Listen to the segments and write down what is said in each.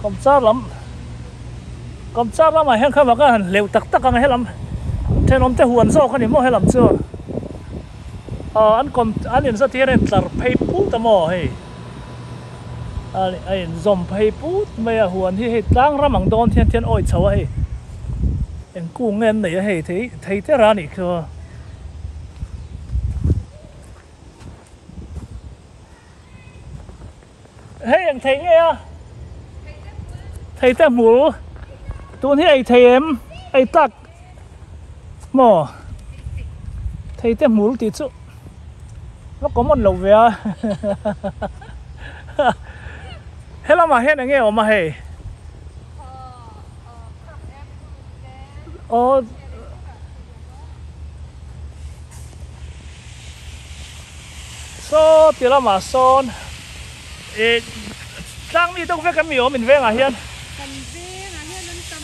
Kawmchar lam Kawmchar lamah hian kha vaka han hleuh tak tak ang a helam thenawm te huan zawk a ni maw helam chu aw an kawm an inzat hian a intlar phei put a maw hei a inzawm phei put mai a huan hi hei tlang ram ang dawn hian thian awih chho a hei eng kung nge an nei a hei thei thei tera a nih khi aw. Hei eng thei nge a? Thei te hmul. Tun hi ei thei em? Ei tak maw? Thei te hmul tih chu va common lo ve a. He lamah hian eng nge awm a hei? Aw. Saw ti lamah sawn ih tlang mi deuh vek an mi awm in vengah hian. Kan vengah hian an tam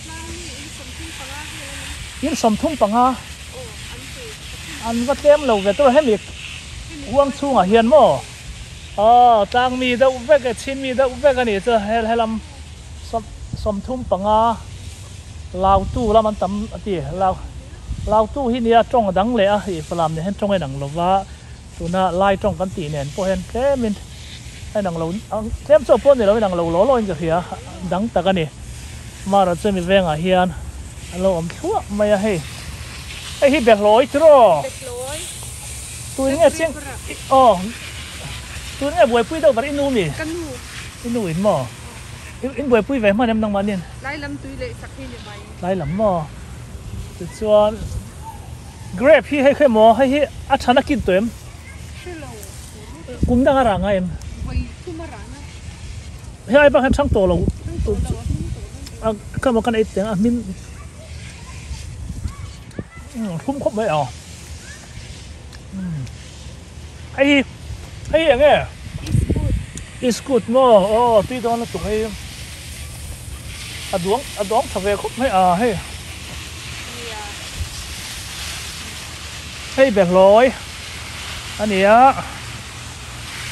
tlang mi in sawmthum panga vel a ni. In sawmthum panga? Aw an ti. An va tlem lo ve tur hemi huang chhungah hian maw? Aw tlang mi deuh vek e chhin mi deuh vek a nih chu helam sawmthum panga. Lautu lam an tam a ti. Lau Lautu hi nia tawng a dang leh a, ih Falam nen hian tawng a inang lo va, tuna Lai tawng kan tih nen pawh hian tlemin a inang lo tlem chauh pawh ni lo inang lo law law in ka hria, dang tak a ni. Mara chu mi vengah hian an lo awm thluah mai a hei. Hei hi Behlawi tiraw? Behlawi. Tuin nge ching aw tuin nge buaipui deuh ber i nu mi? Ka nu. I nu in maw? In buaipui ve hman em nangmahni'n? Tlai lam tui leh sak hi ni mai. Tlai lam maw? Tichuan grape hi hei khawi maw? Hei hi a than a kin tawh em? Hre lo. Kum dang a rah ngai em? Vawi thum a rah na. Hei ai bak hian thang tawh lo. Thang tawh lo, a hmin tawh lo. A khawi maw kan ei teng a hmin thlum khawp mai a. Hei hi hei hi eng nge? Iskut. Iskut maw? Aw tui dawn lutuk hei a duang a duang tha ve khawp mai a hei. Nia. Hei behlawi a ni a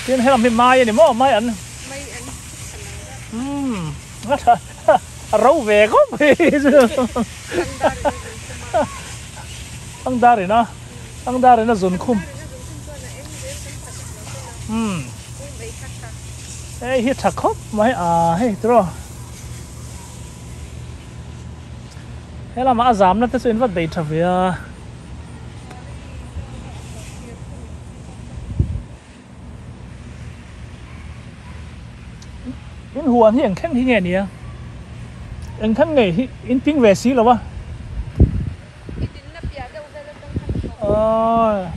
tin helam hi mai a ni maw mai an. Mai an tha lo a. Umm a tha a ro ve khawp mai chu. Thangdar in a zun khum a. Thangdar in a. Thangdar in a zun khum. Umm. Hei hi tha khawp mai a hei tiraw. He lamah a zamna te chu in vat bei tha ve a. In huan hi eng thleng hi nge nia? Eng thleng nge hi in ping ve si lo a. I dinna piah deuh vel atang khan a tawp. Aw.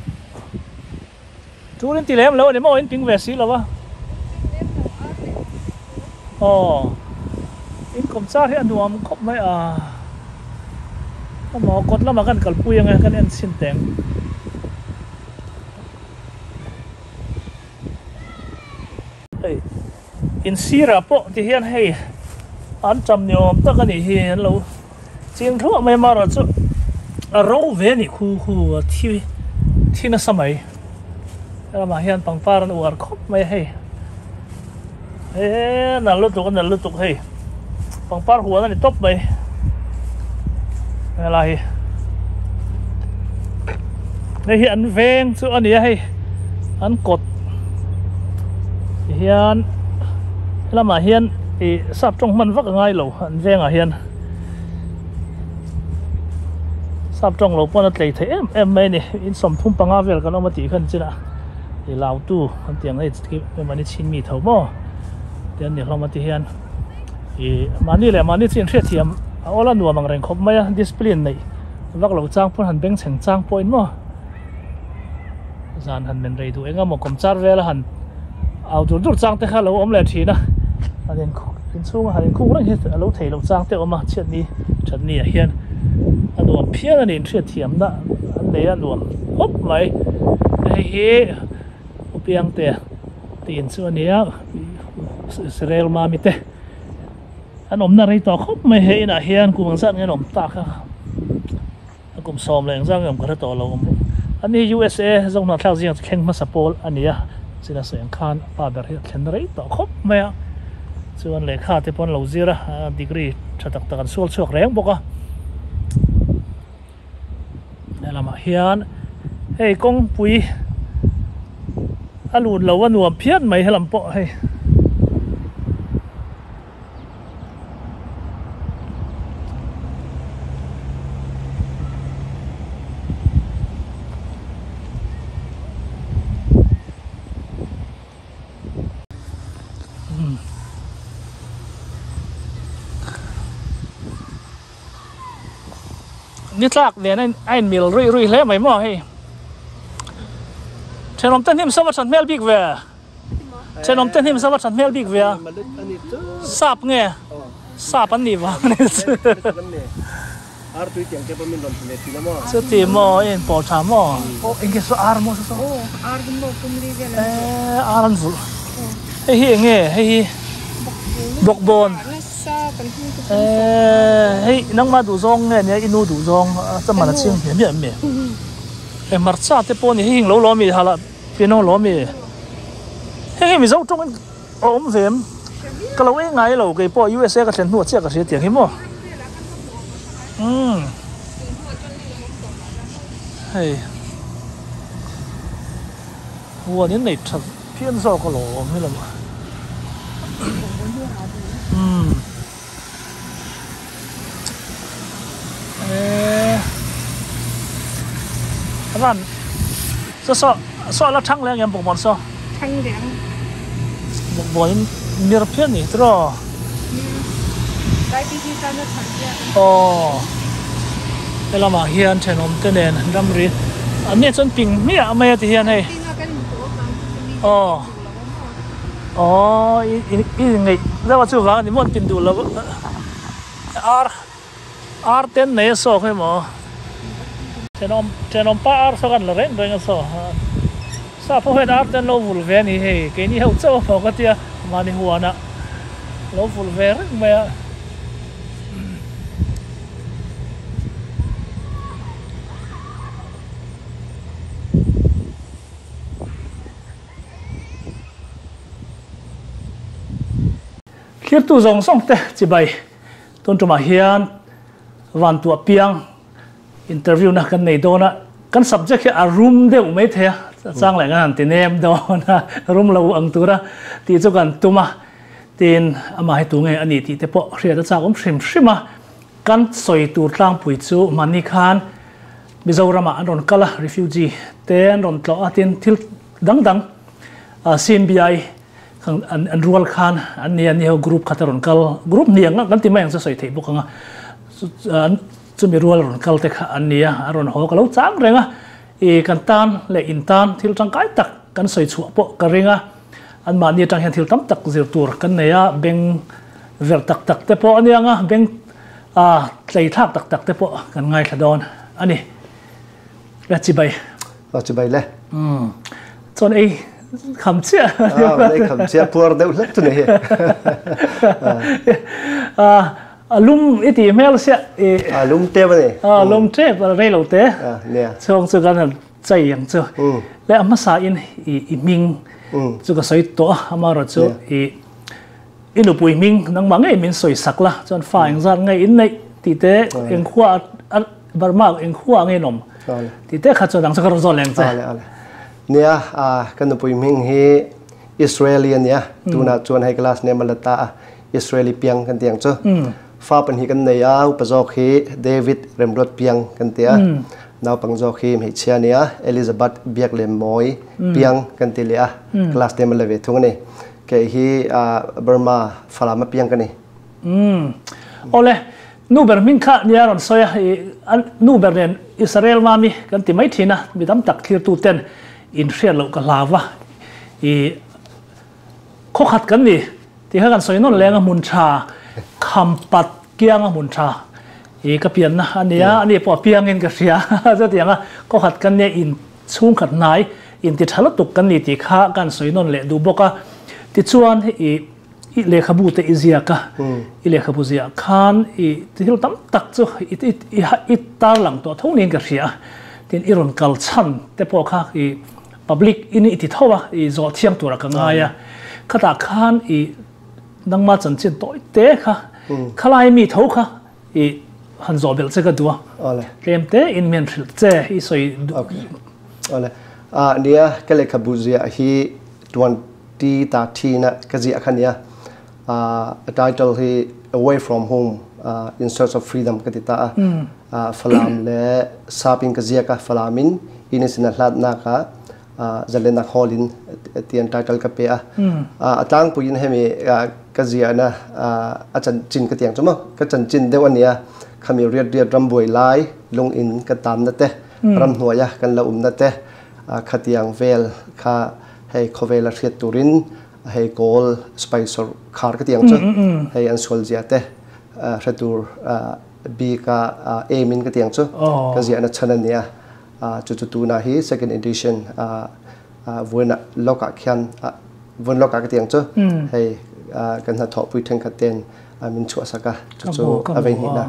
Tul in ti lem lo a ni maw in ping ve si lo a. In ping lem lo ar leh chu. Aw. In kawm char hi a nuam khawp mai a. Amaw kawt lamah kan kalpui ang e kan en chhin teng. Hei in sirah pawh ti hian hei an tam ni awm tak a nih hi an lo ching thluah mai amaherawh chu a ro ve a nih khu khu a thi thi nasa mai helamah hian pangpar an uar khawp mai a hei eee nal lutuk a nal lutuk hei pangpar huan a ni tawp mai helai hi hei hi an veng chu a ni a hei an kawt tihian helamah hian ih sap tawng hman vak a ngai lo an vengah hian sap tawng lo pawn a tlei theih em em mai a ni in sawmthum panga vel kan awm a tih khan chinah. I lau tu an tih ang hei mahni chhin mi tho maw te an ni hlawm a ti hian ih mahni leh mahni chu inhriatthiam a awl a nuam ang reng khawp mai a discipline neih vak lo chang pawn han beng chheng chang pawhin maw zan han men rei duh eng emaw kawm char vel a han au dur dur chang te kha a lo awm leh thin a han in inchhung a han inkhung reng hi a lo thei loh chang te a awm a chhiatni thatni ah hian a nuam phian a ni inhriatthiam na an nei a nuam khawp mai hei hi upiangte tih in chu a ni a Israel mami te an awmna rei tawh khawp mai he inah hian kum ang zat nge an awm tak a a kum sawm leh engzat nge awm ka hre tawh lo awm a ni USA zohnahthlak zingah chu thleng hmasa pawl a ni a china sawi ang khan pa ber hi a thlen rei tawh khawp mai a. Chuan lehkha te pawh an lo zir a, degree tha tak tak an sual chhuak reng bawk a. Helamah hian hei kawngpui a lut lo a nuam phian mai helam pawh hei. Ni tlak nen a a inmil ruih ruih hle mai maw hei thenawm te hnim sava that hmel bik ve thenawm te hnim sava that hmel bik ve a sap nge sap an nih vang a ni chu chuti maw i inpawh tha maw aw eng nge saw ar maw saw eee ar an vulh hei hi eng nge hei hi bawkbawn eee hei nangmah duh zawng nge nia i nu duh zawng a chaman a ching hmiah hmiah em mi hei hmarcha te pawh a ni hei hi englo lawm mi hala piano lawm mi heng hi mizo tawngin A awm ve em? Ka lo ei ngai lo kei pawh USA ka thlen hnuah chiah ka hria tiang hi maw. Umm. Hei. Huan in nei tha phian zawk alawm hi lam. Umm. Eee. Ran. Saw saw saw la thang leh ang em bawkbawn saw. Thang leh ang. Bawkbawn in mir phian ni tiraw. Nia. Diabetes tan a than hian. Aw. Helamah hian thenawm te nen ramri an nia chuan ping hmiah mai a ti hian hei. Ping a kan inpawh avang chu mi Aw. Aw i i ngeih deuh a chuvang a ni maw an pin duh lo ar ar ten nei a sawk hei maw thenawm thenawm pa ar saw kan la reng reng a saw sap ho hian ar ten lo vul ve a ni hei keini ho chauh a maw ka tia mahni huanah lo vul ve reng mai a. Thirtu zawng zawng te chibai tun tumah hian van tuah piang interview na kan nei dawn a, kan subject hi a rum deuh mai thei a, chang leh kan han ti nem dawn a, rum lo ang tura tih chu kan tum a, tin amah hi tunge a ni tih te pawh hriat a chak awm hrim hrim a, kan sawi tur tlangpui chu mahni khan Mizoramah an rawn kal a, refugee te an rawn tlawh a, tin thil dang dang CNBI an rual khan an ni a, ni ho group khat a rawn kal, group hnih ang kan ti mai ang chu sawi theih bawk ang a, chumi rual rawn kal te kha an ni a, an rawn haw ka lo chang reng a, i kan tan leh in tan thil tangkai tak kan sawi chhuah pawh ka ring a, anmahni atang hian thil tam tak zir tur kan nei a, beng verh tak tak te pawh a nia ang a, beng A tleithlak tak tak te pawh kan ngaithla dawn a ni. La chibai. La chibai le. Umm. Chuan ei kham chiah. Ah, ei kham chiah puar deuh hlek chu ni hi. Ah, a lum i ti hmel sia i. A lum tep a ni. A lum tep a rei lo te. Ah, nia. Chhawng chu kan han chei ang chu. Le a hmasa in i i hming chu ka sawi tawh a, amaherawhchu i I nupui hming nangmah ngei min sawi sak la, chuan fa engzat nge in neih tih te, eng khua a Burma eng khua nge in awm tih te kha chuan ang chu ka rawn zawt leh ang che. Ale ale. Nia, ka nupui hming hi Israeli a nia, tunah chuan hei class nem a la ta a, Israeli piang kan ti ang chu. Fa pahnih kan nei a, upa zawk hi David Remruat piang kan ti a, naupang zawk hi hmeichhia a nia, Elizabeth Biaklemmawi piang kan ti leh a, class nem a la ve thung a ni. Kei hi Burma Falam a piang ka ni. Umm. Awle, nu ber hming kha nia rawn sawi a, i nu ber nen Israel mami kan ti mai thin a, mi tam tak thlirtu ten in hriat loh ka hlau a, i khawkhat kan ni tih kha kan sawi nawn leng a, hmun tha kham pat kianga hmun tha i ka pianna a nia, ani pawh a piangin ka hria chutiang a khawkhat kan nia in Chhungkhat hnai inti tha lutuk kan ni tih kha kan sawi nawn leh duh bawk a. Tichuan i i lehkhabu te i ziak a, i lehkhabu ziah khan i thil tam tak chu i i i tarlang tawh tho niin ka hria a. Tin i rawn kal chhan te pawh kha i public in i ti tho a, i zawh thiang turah ka ngai a. Khatah khan i. Nangma chanchin tawi te kha khalai mi tho kha i han zawh belh che ka duh a. Awle. Tlem te in mian hrilh che i sawi duh. Okay. Awle. Ah nia ka lehkhabu ziah hi 2013 ah ka ziah kha nia. Ah a title hi Away from Home ah In Search of Freedom ka ti ta a. Ah Falam le Sap in ka ziak a Falam in inn sin a hlatnak ah Zalenak Hall in tian title ka pe a. A tlangpui in hemi ka ziahna a chanchin ka tiang chu maw ka chanchin deuh ania khami riat riat rambuai lai lung in ka tan na te ramhnuai a kan la um na te khatiang vel kha hei khawvel a hriat turin hei kawl sipai sawrkhar ka tiang chu hei an sual zia te hre tur bik a aim in ka tiang chu ka ziahna chan ania. Cucu tuna hi second edition vuan lawk ah khian vuan lawk ah ka tiang cu hei kan hnathawhpui thenkhat ten min chuah sak a cucu a vei hnih na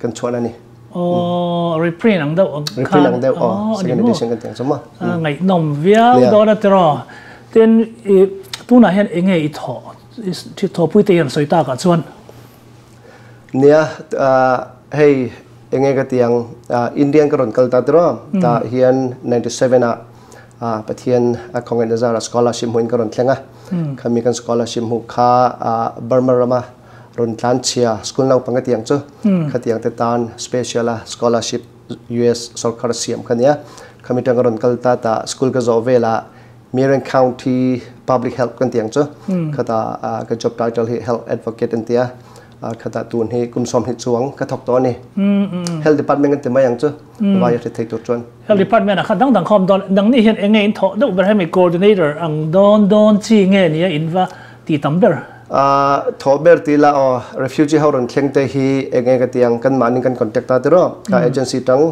kan chuah na ni. Oh, reprint ang deuh reprint ang deuh oh second edition kan tiang cu ma ngaihnawm viau dawn a tiraw tin tunah hian enge i thawh thawhpui te hian sawi tak ah chuan Nia, hei enge ka ti ang, Indian ka rawn kal ta tiraw, tah hian 97 ah Pathian a khawngaihna zarah scholarship hmuhin ka rawn thleng a, khami kan scholarship hmuh kha Burma rama rawn tlanchhia school naupang ka ti ang chu, khatiang te tan special a scholarship US sorkar a siam kha nia, khami tang ka rawn kal ta tah school ka zawh velah Marion County Public Health kan ti ang chu khata ka job title hi health advocate an tia khata tun hi kum som hi chuang ka thok to ni health department kan ti mai ang chu vai ri thei tur chuan health department a kha dang dang khom don dang ni hian enge in tho deuh ber hemi coordinator ang don don chi nge nia in va ti tam ber tho ber ti la o refugee ho ron thleng te hi enge ka tiang kan manin kan contact ta tiro ka agency tang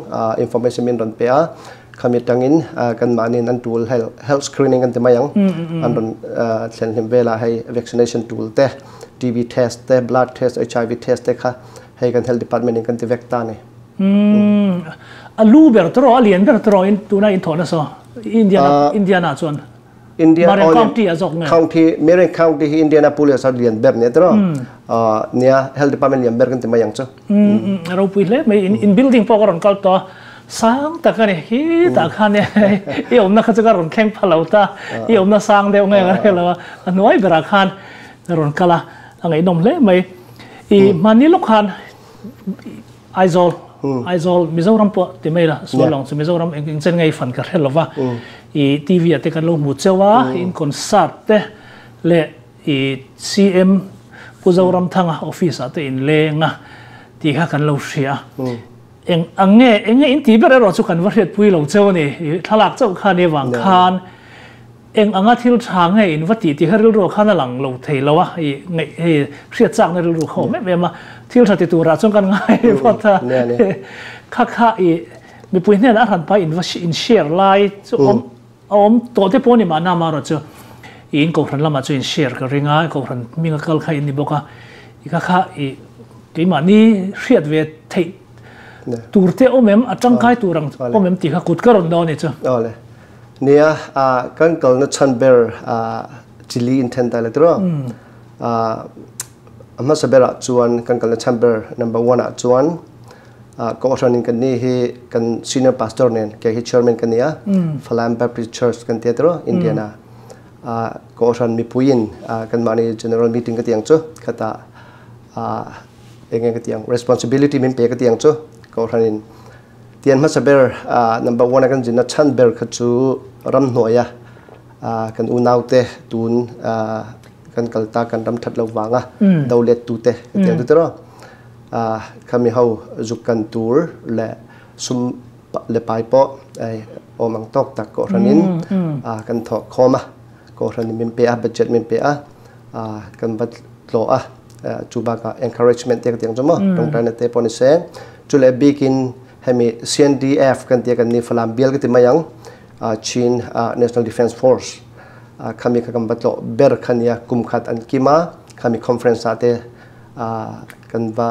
information min ron pe a Khami tangin kanmah nih an tul health screening kan ti mai ang. An rawn thlen hlim velah hei vaccination tool te, TB test te, blood test, HIV test te kha hei kan health department in kan ti vek ta ni. A lu ber tawh a lian ber tawh in tuna in thawh nasa Indiana Indiana chuan India Marion County a zawk nge County Marion County hi Indianapolis a lian ber ni tawh nia health department lian ber kan ti mai ang chu. Ropui hle mai in building pawh ka rawn kal tawh a sang tak a ni khi tah khan i awmna kha chu ka rawn thleng pha lo ta i awmna sang deuh nge ka hre lo a a hnuai berah khan ka rawn kal a a ngaihnawm hle mai i hmani lawk khan Aizawl Aizawl Mizoram pawh ti mai la sual ang chu Mizoram eng eng chen nge i fan ka hre lo va i TV ah te kan lo hmu cheu a in concert te leh I CM Pu Zoramthanga office ah te in leng a tih kha kan lo hria a. Eng ang nge, eng nge in tih ber erawh chu kan va hriatpui lo cheu a ni. I thlalak chauh kha ni avang khan eng anga thil tha nge in va tih tih kha rilru ah khan a lang lo thei lo a. I ngaih hei hriat chakna rilru kha awm em em a. Thil tha ti turah chuan kan ngai phawt a. Kha kha i mipui hnenah a hranpa in va in share lai chu awm A awm tawh te pawh a ni mahna amaherawh chu i in kohhran lamah chu in share ka ring a, kohhran hming a kal kha in ni bawk a, i kha kha i keimahni hriat ve theih tur te awm em, a tangkai tur ang awm em tih kha kut ka rawn dawn a ni chu. Awle. Nia, kan kalna chhan ber chili in then ta le tiraw? A hmasa berah chuan kan kalna chhan ber number one ah chuan Kohhran in kan ni hi kan senior pastor nen kei hi chairman ka ni a Falam Baptist Church kan tia tiro Indiana Kohhran mipui in kan mahni general meeting ka tiang chu khata enge ka tiang responsibility min pe ka tiang chu Kohhran in tian hmasa ber number 1 kan jinna chan ber kha chu ram hnuaia kan unau te tun kan kalta kan ram that lo wanga dolet tu te ka tiang tu tiro Khami ho zuk kan tur leh sum le pai pawh awm ang tawk tak kohhranin kan thawh khawm a, kohhranin min pe a, budget min pe a, kan va tlawh a, chu bakah encouragement te ka ti ang chu maw, tawngtaina te pawh ni se, chu leh bikin hemi CNDF kan tia kan ni Falam bial ka ti mai ang, Chin National Defence Force khami kha kan va tlawh ber kha nia kum khat an kim a, khami conference ah te kan va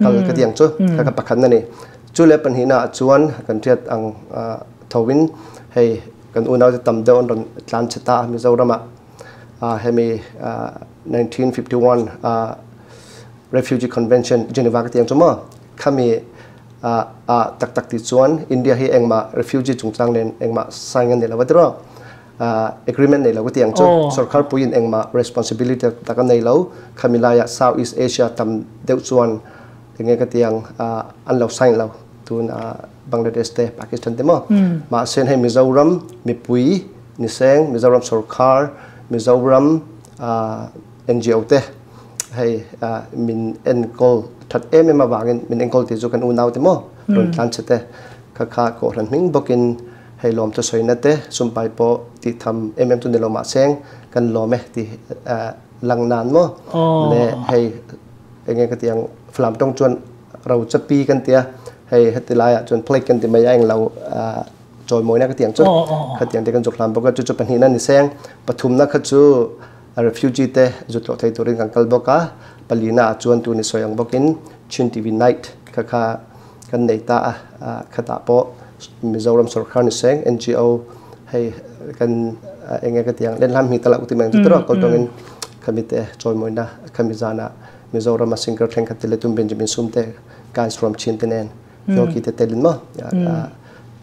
kal ka ti ang chu ka ka pakhat na ni chu le pahnih na chuan kan thiat ang thovin hei kan unau te tam deuh an rawn tlan chhe ta Mizoram ah. Hemi 1951 Refugee Convention Geneva ka tiang chu maw khami ah tak tak ti chuan India hi engmah refugee chungchang nen engmah sign an nei lo a tiraw agreement nei lo ka tiang chu sorkar puiin engmah responsibility tak a nei lo khami laiah South East Asia tam deuh chuan enge ka tiang an lo sign lo tun Bangladesh te Pakistan te maw mahse hei Mizoram mipui Niseng, Mizoram sorkar, Mizoram NGO te hei min enkawl that em em avangin min enkawl tih chu kan unau te maw rawn tlan che te kha kha Kohhran hming bawkin hei lawm chu sawina te sumpai pawh tih tham em em chu ni lo mahseng kan lawm e tih lang nan maw le hei enge ka tih ang Falam tawng chuan ro chapi kan tia hei heti laiah chuan plate kan ti mai a englo chawimawina ka tiang chu kha tiang te kan zuk hlam bawk a chu chu pahnihna ni seng pathumna kha chu refugee te zut tlawh thei turin kan kal bawk a palina ah chuan tu ni sawi ang bawkin Chin TV night kha kha kan nei ta a khatah pawh Mizoram sorkar ni seng NGO hei kan enge ka tiang lenhlam hming talak uti meng chu tiraw kal tawngin khami te chawimawina khami zana Mizoram a singer thenkhat te leh tum Benjamin Sum te guys from Chin te nen Yogi te telin maw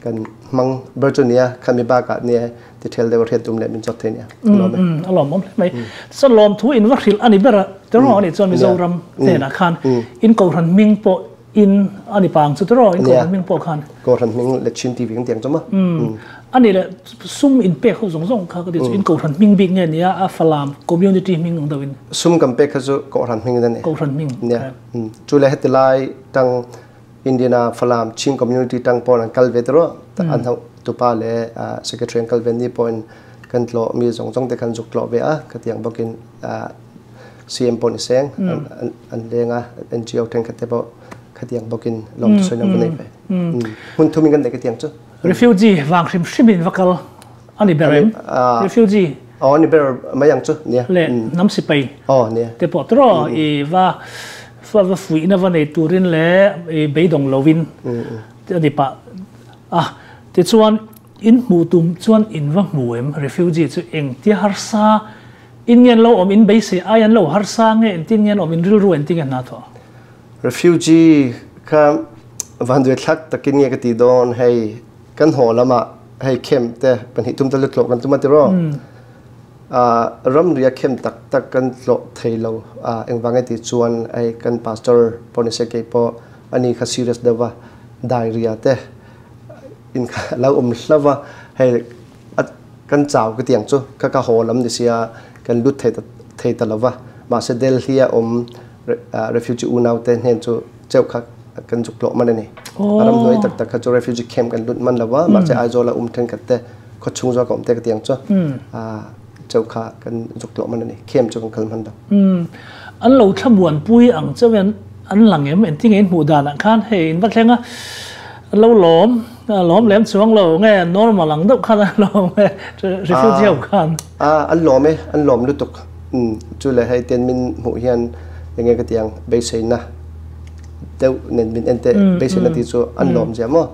kan hmang ber chu nia khami bakah nia ti thel deuh a hriat tum leh min chawt thei nia lawm e. A lawm awm hle mai. Chuan lawm thu in va hrilh a ni ber a tiraw ani chuan Mizoram hnenah khan in Kohhran hming pawh in a ni pang chu tiraw in Kohhran hming pawh khan. Kohhran hming leh Chin TV kan ti ang chu maw. Ani leh sum in pek ho zawng zawng kha ka ti chu in Kohhran hming bik nge nia a Falam community hming ang deuh in. Sum kan pek kha chu Kohhran hming in a ni. Kohhran hming. Nia. Chu leh heti lai tang Indian-a Falam Chin community tang pawn an kal ve ta ruah. An ho tupa le secretary an kal ve ni pawhin kan tlawh mi zawng zawng te khan zuk tlawh ve a. Khatiang bawkin CM pawh ni seng an leng a, NGO thenkhat te pawh khatiang bawkin lawmthu sawi nan va nei ve. Hmun thumin kan nei khatiang chu. Refugee vang hrim hrimin va kal a ni ber em? Refugee. Aw a ni ber mai ang chu nia. Le hnam sipai. Aw nia. Te pawh tiraw i va va va fuihna va nei turin leh i beidawng lovin a ni pah a. Tichuan in hmuh tum chuan in va hmu em? Refugee chu engtia harsa in nge an lo awm in beisei ai an lo harsa nge engtin nge an awm in rilru engtin nge hna thawh? Refugee kha vanduai thlak takin nge ka ti dawn hei kan haw lamah hei khem te pahnih tum te lu tlawh kan tum a tiraw ramria khem tak tak kan tlawh thei lo engvang nge tih chuan hei kan pastor pawh ni se kei pawh ani kha serious deuh va diarrhea te in kha lo awm hlauh va hei kan chau ka ti ang chu kha ka haw lam ni sia kan lut thei thei ta lo va mahse Delhi a awm refugee unau te hnen chu cheuh kha kan zuk tlawh man a ni. A ram hnuai tak tak kha chu refugee camp kan lut man lo va, mahse Aizawl a um thenkhat te khawchhung zawk a awm te ka ti ang chu cheuh kha kan zuk tlawh man a ni. Camp chu kan kal hman lo. An lo thlamuanpui ang chauh in an lang em? Engtin nge in hmuh danah khan hei in va thleng a, an lo lawm, lawm lem chuang lo nge normal ang deuh khan an lawm nge refugee ho khan? An lawm e, an lawm lutuk. Chu leh hei ten min hmuh hian enge ka ti ang beiseina deuh nen min en teh beiseina tih chu an lawm zia maw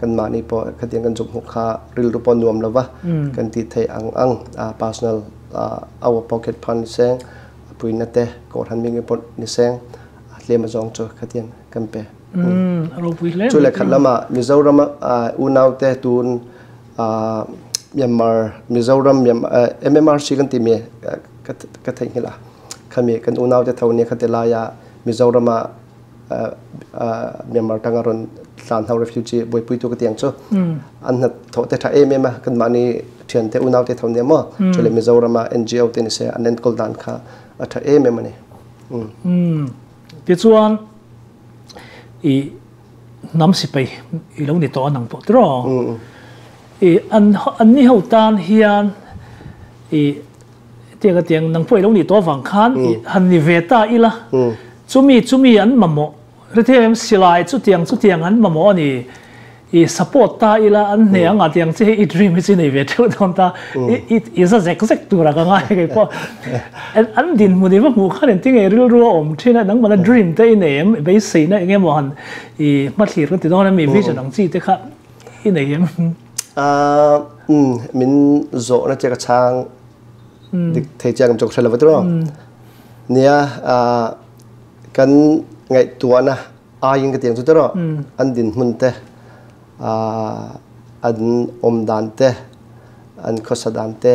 kan mahni pawh khatiang kan zuk hmuh kha rilru pawh nuam lova kan tih theih ang ang personal our pocket phan ni seng a puina te kohhran ming pawh ni seng tlem azawng chu khatiang kan pe chu leh khat lamah Mizoram unau te tun Myanmar Mizoram MMRC kan timi ka theihnghilh a khami kan unau te tho nia khati laia Mizoram ah Myanmar tanga rawn tlan ho refugee buaipuitu ka tiang chu an hna thawh te tha em em a kan mahni thian te unau te tho nia maw chule Mizoram ah NGO te ni se an enkawl dan kha a tha em em ani. Tichuan i hnam sipai i lo ni tawh a nang pawh tiraw i an an ni ho tan hian i Tiang a tiang nang pawh i lo nih tawh avang khan i han ni ve ta ila chumi chumi an mamawh hrethiam em silai chutiang chutiang an mamawh a ni i support ta ila an hne ang a tiang chi hi i dream hi chu i nei ve theuh dawn ta i i i za zek zek tur a ka ngai kei pawh an dinhmun i va hmuh khan engtin nge rilru a awm thin a nangmahna dream te i nei em i beiseina eng emaw han i hmathlir kan ti dawn em i vision ang chi te kha i nei em. Min zawhna che ka chhang. Dik thei chiang em chu ka hre lo va tiraw. Nia kan ngaihtuahna aiin ka tiang chu tiraw an dinhmun te an awm dan te an khawsa dan te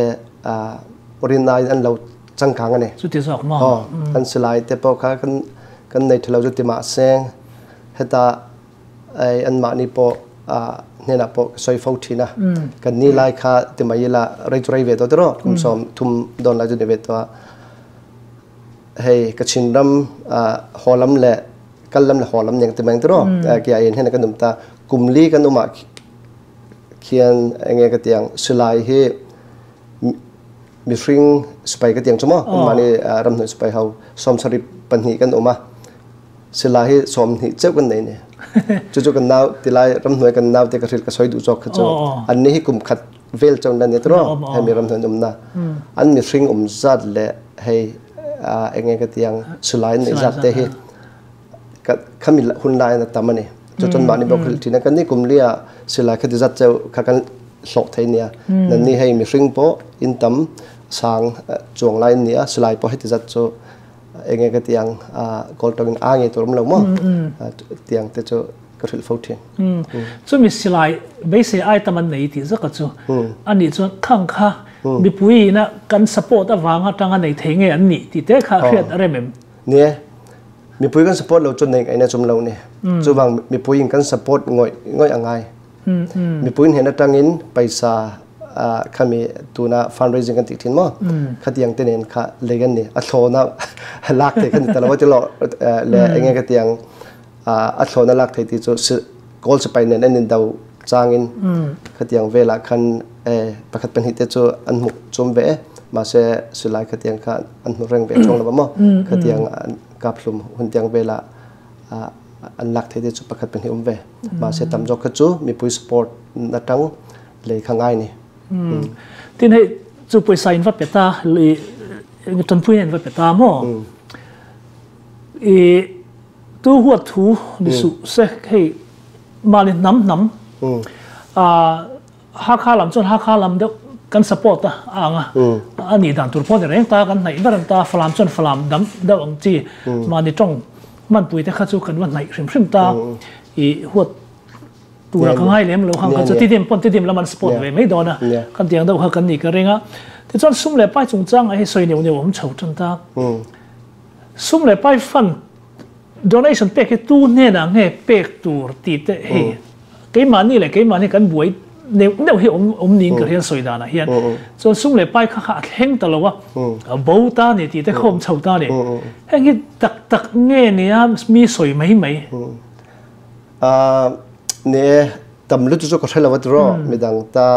rin aiin an lo changkang a ni. Chuti zawk maw? An silai te pawh kha kan nei tha lo chu ti mahse heta anmahni pawh hnenah pawh ka sawi fo thin a. Kan ni lai kha ti mai ila rei chu rei ve tawh tiraw kum 30 dawn lai chu ni ve tawh a. Hei Kachin ram haw lam leh kal lam leh haw lam nen ti mai ang tiraw kia in hian kan um ta kum li kan um ah khian enge ka tiang silai hi mihring sipai ka tiang chu maw mahni ramhnuai sipai ho 72 kan um a. Silai hi 20 cheu kan nei ni. Cu cu kan nau tilai ramhnuai kan nau te ka hril ka soi duh zawk kha cu. An ni hi kum khat vel chon lan ni tro hei mi ramhnuai um na. An mi hring um zat le hei enge ka tiang silai nei zat te hi khami hun lai na tam ani. Cu chon mah ni bok hril thina kan ni kum lia silai kha ti zat cheu kha kan hlok thei nia. Nan ni hei mi hring po in tam sang chuang lai nia silai po hei ti zat chu enge ka tiang kawl tawngin a nge tur awm lo maw tiang te chu ka hrilh fo thin. Chumi silai beisei ai tam an nei tih zaka chu anih chuan khang kha mipui ina kan support avanga tanga nei thei nge an nih tih te kha hriat a rem em? Nie, mipui kan support lo chu nei ngaihna chum lo ni. Chuvang mipui in kan support ngawih ngawih a ngai. Mipui hnen atangin paisa khami tuna fundraising kan tih thin maw khatiang te nen kha lei kan ni a thlawna lak thei kan ni ta lo ti lo le enge ka tiang a thlawna lak thei ti chu kawl sipai nen an in do changin khatiang velah khan pakhat pahnih te chu an hmu chum ve mahse silai khatiang kha an hmu reng ve thong lo maw khatiang kaphlum hun tiang velah an lak thei te chu pakhat pahnih um ve mahse tam zawk kha chu mipui support na tang lei kha ngai ni. Tin hei chu pawisa in va pe ta li tanpui in va pe ta maw i tu huat thu ni su se hei mali nam nam a Hakha lam chuan Hakha lam deuh kan support a anga ani dan tur pawh ni reng ta kan hnaih ber an ta Falam chuan Falam dam deuh ang chi mahni tawng hmanpui te kha chu kan va hnaih hrim hrim ta i huat tura ka ngai lem lo khang kha chu tidim pawn tidim lam an support ve mai dawn a kan tiang deuh kha kan ni ka ring a tichuan sum leh pai chungchang ah hi sawi neuh neuh awm chho tan ta sum leh pai fund donation pek hi tu hnenah nge pek tur tih te hei keimahni leh keimahni kan buai neuh neuh hi awm awm niin ka hriat sawi danah hian chuan sum leh pai kha kha a thleng ta lo a a bo ta ni tih te kha awm chho ta ni heng hi tak tak nge nia mi sawi mai mai. Ni e, tam lutuk chu ka hre lo a tiraw midang ta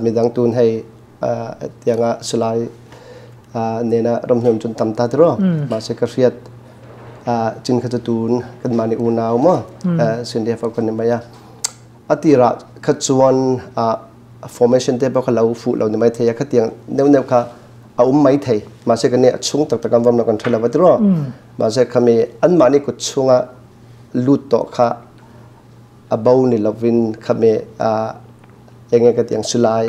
midang tun hei tianga silai nena ramhnuai awm chuan tam ta tiraw mahse ka hriat chin kha chu tun kan mahni unau maw Sindhi ho kan ni mai a a tirah kha chuan formation te pawh kha lo fuh lo ni mai thei a khatiang neuh neuh kha a um mai thei mahse kan ni a chhung tak tak an vawm lo kan hre lo a tiraw mahse khami anmahni kut chhunga lut tawh kha a bo ni lovin khami enge ka tiang silai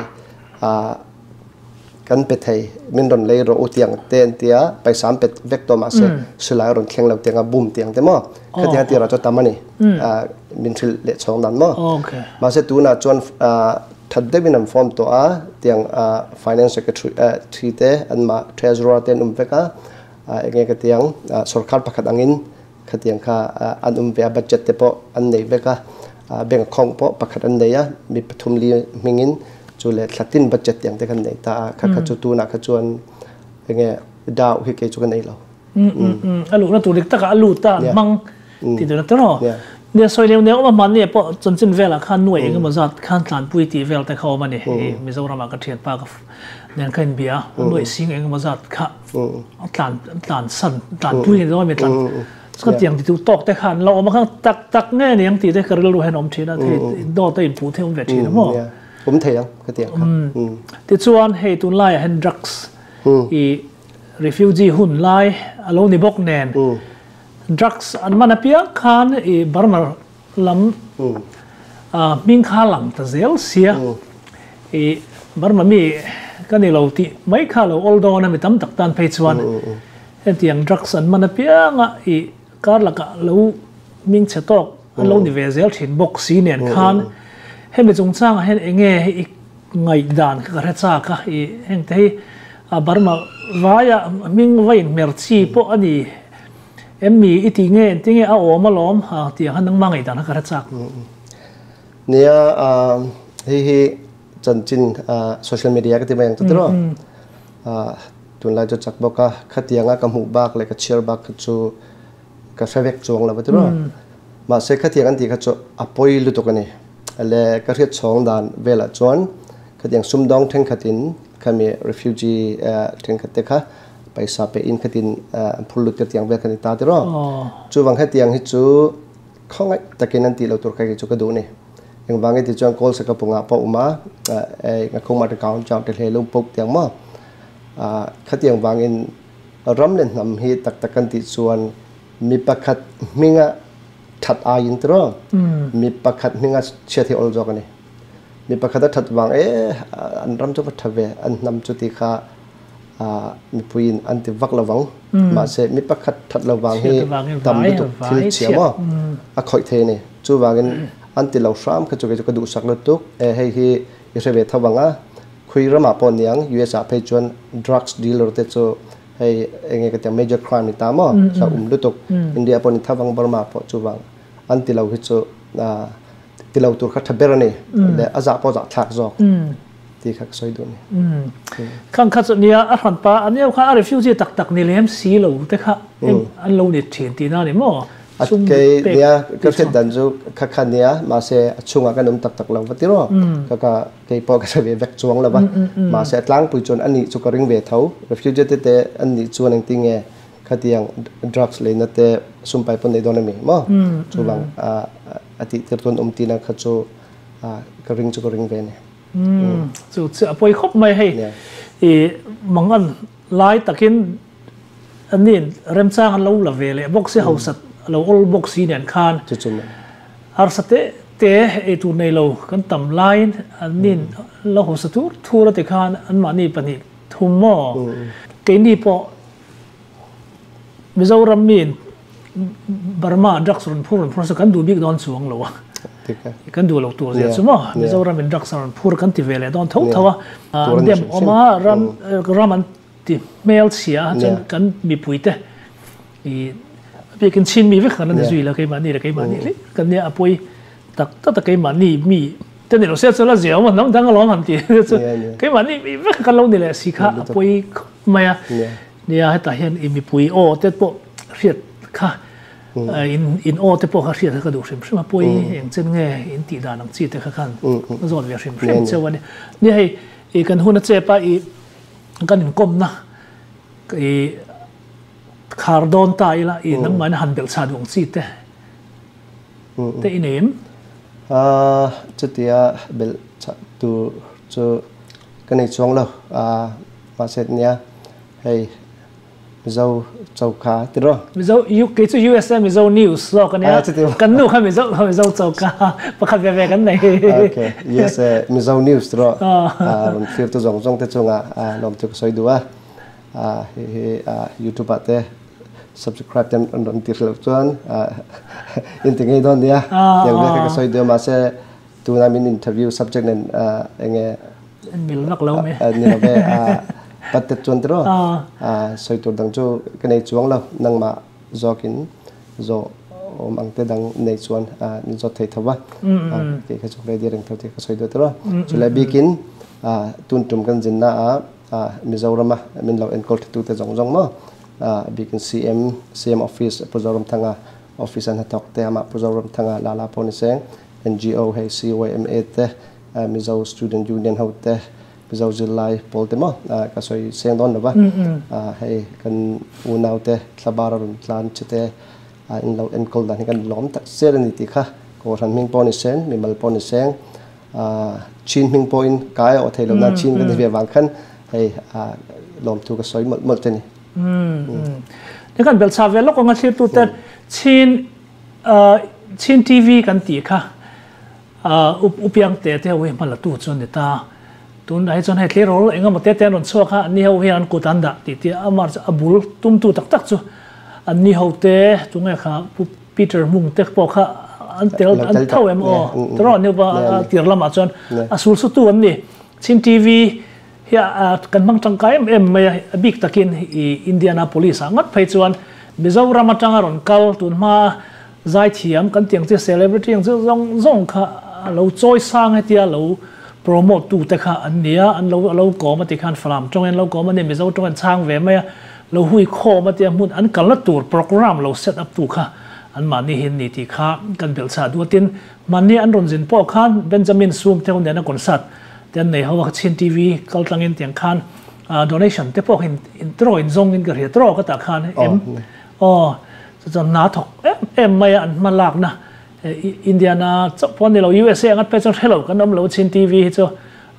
kan pe thei min rawn lei rawh u tiang te an tia paisa an pe vek tawh mahse silai a rawn thleng lo tiang a bum tiang te maw khatiang tirah chuan tam a ni min hrilh leh chhawng dan maw mahse tunah chuan that deuhin an form tawh a tiang finance secretary thi te anmah treasurer te an um vek a enge ka tiang sorkar pakhat angin Khatiang kha an um ve a, budget te pawh an nei vek a, bank account pawh pakhat an nei a, mi pathum li hmingin chu leh thla tin budget tiang te khan nei ta a, kha kha chu tunah kha chuan enge dau hi kei chu ka nei lo. A luhna tur dik takah a lut a, an hmang tih duhna te rawh. Nia sawi neuh neuh awm a, hmanni ah pawh chanchin velah khan nuai engemaw zat khan tlanpui tih vel te kha awm a ni. Mizoramah ka thianpa ka nen kha inbia a, nuai sing engemaw zat kha tlan tlan san tlan pui ni dawn mi tlan ka tiang ti tu tawk te khan lo awm a khan tak tak nge ni ang tih te ka rilru hian awm thin a thei dawt a inpuh thei awm ve thin a maw awm thei ang ka tiang kha tichuan hei tunlaiah hian drugs i refugee hun lai a lo ni bawk nen drugs an man apiang khan i Burma lam hming kha lang ta zel sia i Burma mi ka ka ni lo tih mai kha lo awl dawn a mi tam tak tan phei chuan hetiang drugs an man apianga i kar lakah lo hming chhe tawk an lo ni ve zel thin bawk si nen khan hemi chungchangah hian eng nge i ngaihdan kha ka hre chak a i heng te hi a Burma vaia hming va inhmer chi pawh a ni em mi i tih nge engtin nge a awm alawm tih ang khan nangmah ngaihdan kha ka hre chak. Nia hei hi chanchin social media ka ti mai ang chu tiraw tunlai chu chak bawk a khatianga ka hmuh bak leh ka chhiar bak kha chu ka hre vek chuang lo va tiraw mahse khatiang an tih kha chu a pawi lutuk a ni le ka hriat chhawng dan velah chuan khatiang sumdawng thenkhatin khami refugee thenkhat te kha paisa pe in khatin an phur lut ka tiang vel kha ni ta tiraw chuvang hetiang hi chu Khawngaih takin an tih lo tur kha kei chu ka duh ni. Engvang i ti chuan kawl saka pungah pawh awm a, ei nga khung mah te kaun chau te hle lung puk tiang maw. Khatiang vangin ram leh hnam hi tak tak kan tih chuan mi pakhat hminga that aiin tiraw mi pakhat hminga chhiat hi awl zawk a ni. Mi pakhat a that vang e an ram chu va tha ve an hnam chu ti kha mipuiin an ti vak lovang. Mahse mi pakhat that lo vang hi tam lutuk thil chhia maw a khawih thei a ni. Chuvangin an ti lo hram kha chu kei chu ka duhsak lutuk. E hei hi i hre ve tho vang a, khui ramah pawh niang US ah phei chuan drugs dealer te chu hei enge ka tiang major crime ni ta maw hla um lutuk. India pawh ni tho vang Burma pawh chuvang an ti lo hi chu ti lo tur kha tha ber a ni. Le a zah pawh zah thlak zawk. Ti kha ka sawi duh a ni. Khang kha chu nia a hran pa an eo kha a refugee tak tak ni lem si lo te kha an lo ni thin tihna a ni maw? A kei nia ka hriat dan chu kha kha nia mahse a chhungah kan awm tak tak lo va ti raw ka ka kei pawh ka hre ve vek chuang lo va mahse a tlangpui chuan a nih chu ka ring ve tho refugee te te an nih chuan engtin nge khatiang drugs leina te sumpai pawh nei dawn a mi maw chuvang a tih tir tuan awm tihna kha chu ka ring chu ka ring ve a ni. Chu chu a pawi khawp mai hei. I mangan lai takin an ni remchang an lo la ve leh bawk si hausat a lo awl bawk si nen khan harsa te te ei tur nei lo kan tam laiin an ni lo hausa thur thur a ti khan anmahni pahnih thum maw keini pawh Mizoram miin Burma drugs rawn phur rawn phur nasa kan duh bik dawn chuang lo a. Kan duh lo tur zia chu maw Mizoram in drugs rawn phur kan ti ve leh dawn tho tho a. An dem awm a ram ram an ti hmel chhia a chuan kan mipui te i biakin chin mi vek kan la ni zui la keimahni leh keimahni hlek kan nia a pawi tak tak a keimahni mi te ni lo se chuan a zia awm a hnam dang alawm han ti chu keimahni mi vek kan lo ni leh si kha a pawi khawp mai a. Nia hetah hian i mipui aw te pawh hriat kha in in aw te pawh kha hriat kha ka duh hrim hrim a pawi eng chen nge in tih dan ang chi te kha khan ka zawt ve hrim hrim cheu a ni. Nia hei i kan hun a chep a i kan inkawmna i khar dawn ta ila i nangmahni han belh chah duh ang chi te te i nei em? Chutia belh chah tur chu ka nei chuang lo. Mahse nia hei Mizo choka ti rawh. Mizo kei chu USA Mizo news zawk a nia. Kan nu kha Mizo Mizo choka pakhat ve ve kan nei. Okay USA Mizo news ti rawh. Rawn thlir tu zawng zawng te chungah lawm chu ka sawi duh a. Hei hi YouTube ah te subscribe te an rawn ti hrelo chuan in ti ngei dawn nia. Tiang vel kha ka sawi duh a mahse tuna min interview subject nen enge mil vak lo me ni lo ve pat te chuan tiro soi tur dang chu ka nei chuang lo nangma zawkin zo awm ang te dang nei chuan min zawt thei tho va kei kha chu ready reng tho ti ka soi duh tiro chulai bikin tun tum kan zinna a Mizorama min lo enkawl thatu te zawng zawng maw bikin CM CM office Pu Zoramthanga office an hnathawk te amah Pu Zoramthanga Lala pawh ni seng NGO hei CYMA te Mizo Student Union ho te, Mizo zirlai pawl te maw ka sawi seng dawn lo va, hei kan unau te thlabar a rawn tlan che te in lo enkawl dan hi kan lawm tak zel a ni tih kha Kohhran hming pawh ni seng, mimal pawh ni seng, Chin hming pawhin kai a aw thei lo nan Chin kan ni ve avang khan hei lawmthu ka sawi mawlh mawlh che ni. Ni kan belhchhah ve lawk ang a thlirtu ten Chin Chin TV kan tih kha Upiang te te ho hi hma la tu chu a ni ta. Tunah hi chuan hei tleirawl eng emaw te te an rawn chhuak a, anni ho hian an kut an dah tih tih a, amah chu a bul tumtu tak tak chu anni ho te tunge kha Pu Peter Hmung te pawh kha an tel an tho em aw tiraw an upa a tir lamah chuan a sul sutu an ni. Chin TV hi a kan hmang tangkai em em mai a, a bik takin i Indianapolis ah ngawt phei chuan Mizoram atanga rawn kal tunhma Zaithiam kan tih ang chi celebrity ang chi zawng zawng kha a lo chawi sang hetia lo promote tu te kha an ni a, an lo a lo kawm a ti khan Falam tawngin an lo kawm a ni, Mizo tawng an chhang ve mai a, lo hui khawm a tia hmun an kalna tur program lo set up tu kha an mahni hi an ni tih kha kan belh chah duh a tin mahni an rawn zin pawh khan Benjamin Sum te ho nena concert te an nei ho a Chin TV kal tlangin tiang khan donation te pawh in in zawng in ka hria tiraw ka tah khan em Aw, chu chuan hna thawk em em mai a an hma lakna Indiana chauh pawh a ni lo, USA ang atpei chuan hre lo kan awm lo chin TV hi chu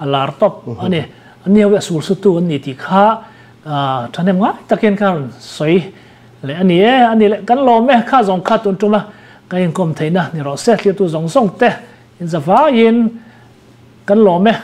a lar tawp a ni. An ni ho hi a sul sutu an ni tih kha thahnem ngai takin kha rawn sawi leh a ni e, a ni leh kan lawm e kha zawng kha tun tuma kan inkawm theihna ni rawh se, thlir tu zawng zawng te inzavaiin kan lawm e.